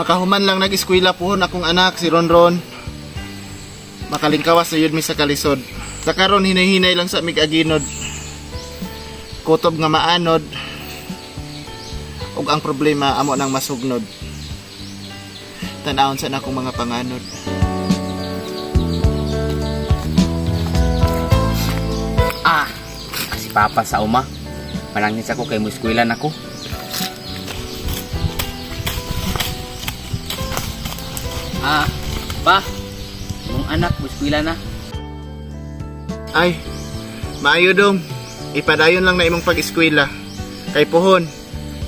Makahuman lang nag-eskwela puhon akong anak si Ronron. Makalingkawas na yun mi sa kalisod. Sa karon hinay-hinay lang sa mig-aginod. Kutob nga maanod. Ug ang problema amo nang masugnod. Tan-awon sa nakong mga panganod. Ah, si Papa sa uma. Manangis ako kay mo-eskwela nako. Ah, pa. Mong anak mo-eskwela na. Ay, maayo dong. Ipadayon lang na imong pag-eskwela. Kay puhon,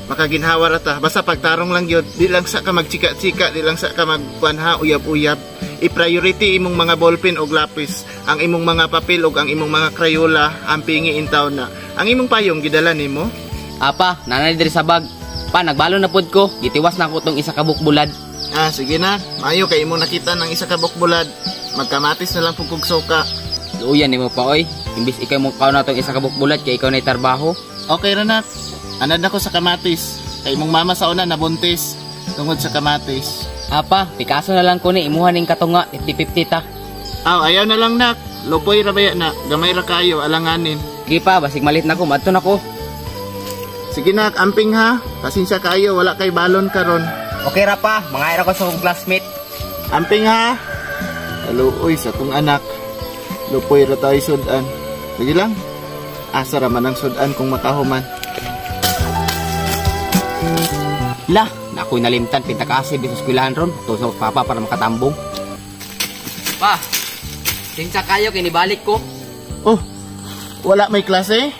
makaginhawa ra ta. Basta pagtarong lang gyud, di lang sa ka magchika-chika, di lang sa ka magkuan ha, uyab-uyab. I-priority imong mga ballpen og lapis, ang imong mga papel og ang imong mga crayola, ang pingi in town na. Ang imong payong gidala nimo? Apa, nanay diri sa bag. Pa, nagbalo na pud ko. Gitiwas na ko tong isa ka bukbulad. Ah, sige na. Maayo kay imong nakita ng isa ka bukbulad. Magkamatis na lang pud kog suka. Luoyan nimo pa oy. Imbis ikaw mo kaon na tong isa ka bukbulad kay ikaw nay trabaho. Okay ra nak. Anad na ko sa kamatis. Kay imong mama sa una nabuntis tungod sa kamatis. Apa, Picasso na lang ko ni imuha ning katunga 50-50 ta. Aw, ayaw na lang nak. Lupoy ra baya na. Gamay ra kayo alanganin. Sige pa, basig malit na ko, madto na ko. Sige nak, amping ha. Pasensya kayo, wala kay balon karon. Okay ra pa, mga ko sa akong classmate. Amping ha. Kaluoy sa kong anak. Lupoy ra tayo sudan. Sige lang. Asa ra man ang sudan kung makahuman. Lah, na ako'y nalimtan pintakasi bisan eskwelahan ron. Tusa ko papa para makatambong. Pa, sinsa kayo kay nibalik ko. Oh, wala may klase?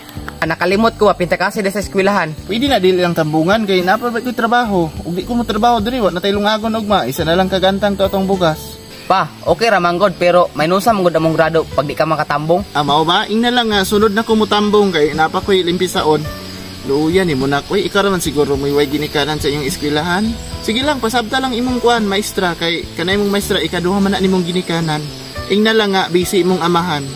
Nakalimot ko, pintakasi sa eskwelahan. Pwede na dili lang tambungan kay napa ba ko'y trabaho. Ug di ko mo trabaho diri, wa na tay lungagon ugma. Isa na lang kagantang to atong bugas. Pa, okay ra man god pero may nusa man gud among grado pag di ka makatambong. Ah, mao ba? Ingna lang nga sunod na ko motambong kay napa ko'y limpisaon. Luuyan ni mo na koy, ikaw ra man siguro mo'y way ginikanan sa iyong eskwelahan. Sige lang, pasabta lang imong kuan maestra kay kanay imong maestra ikaduha man na nimong ginikanan. Ingna lang nga busy imong amahan.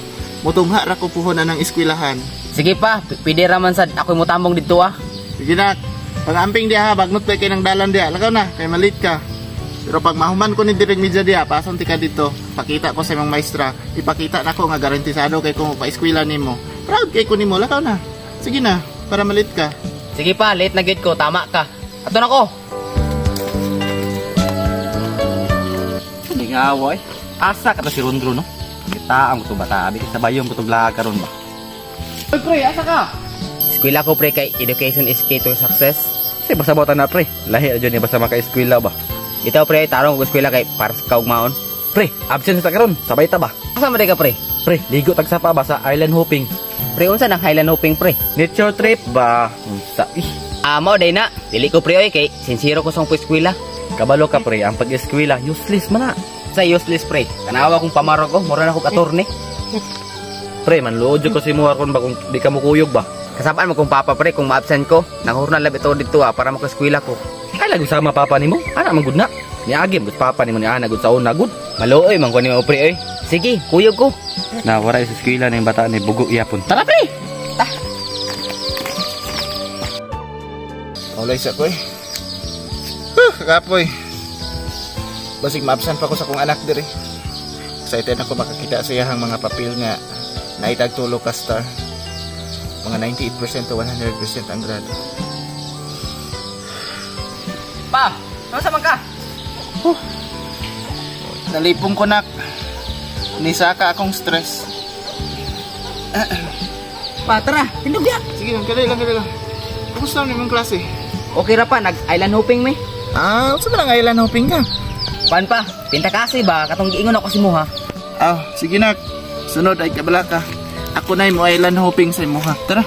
Mutungha ra ko puhon na ng eskwelahan. Sige pa, pwede ra man sad ako'y motambong didto ah. Sige na, pag-amping diha, bagnot pa kay nang dalan diha. Lakaw na, kay malit ka. Pero pag mahuman ko ni direct media diha, pasan ti ka dito. Pakita ko sa imong maestra, ipakita nako nga garantisado kay kung pa-eskwela nimo. Proud kay ko nimo, lakaw na. Sige na, para malit ka. Sige pa, late na gyud ko, tama ka. Ato na ko. Hindi nga away. Asa ka ta si Rondro no? Kita ang kuto bata, abi sa bayong kuto vlog karon ba. Oy pre, asa ka? Eskwela ko pre kay education is key to success. Kasi basta bata na pre. Lahi ra jud ni basta maka-eskwela ba. Itaw pre, tarong ko eskwela kay para sa kaugmaon. Pre, absent sa karon, sabay ta ba? Asa man ka pre? Pre, ligo tag sapa ba sa island hopping. Pre, unsa nang highland hopping pre? Nature trip ba? Unsa ih. Ah, mao day na. Dili ko pre oy kay sincero ko sa eskwela. Kabalo ka pre, ang pag-eskwela useless man na. Sa useless pre. Tanawa kong pamaro ko, mura na kog attorney. Pre, manluod jud ko si mo karon ba kung di ka mukuyog ba? Kasabaan mo kong papa pre kung ma-absent ko. Nanghurna labi to didto ah para maka-eskwela ko. Ay lagi sama papa nimo. Ana man gud na. Niagi gud papa nimo ni ana gud sa una gud. Maluoy man ko nimo pre oy. Sige, kuyog ko. Na wala sa eskwela ning bata ni bugo yapon. Tara pre. Ta. Ulay sa ko eh. Kapoy. Basig ma-absent pa ko sa kong anak diri. Excited ako makakita sa iyahang mga papel nga naitag tulo ka star. Mga 98% to 100% ang grado. Pa, nasa man ka? Huh. Nalipong ko nak. Nisaka akong stress. Pa, tara, tindog ya. Sige lang, kadali lang, kadali lang. Kumusta man imong klase? Okay ra pa, nag-island hopping mi. Ah, unsa man ang island hopping ka? Pan pa, pinta kasi ba katong giingon ako si Muha. Ah, sige nak. Sunod ay kabala ka. Ako na mo island hopping sa imuha. Tara.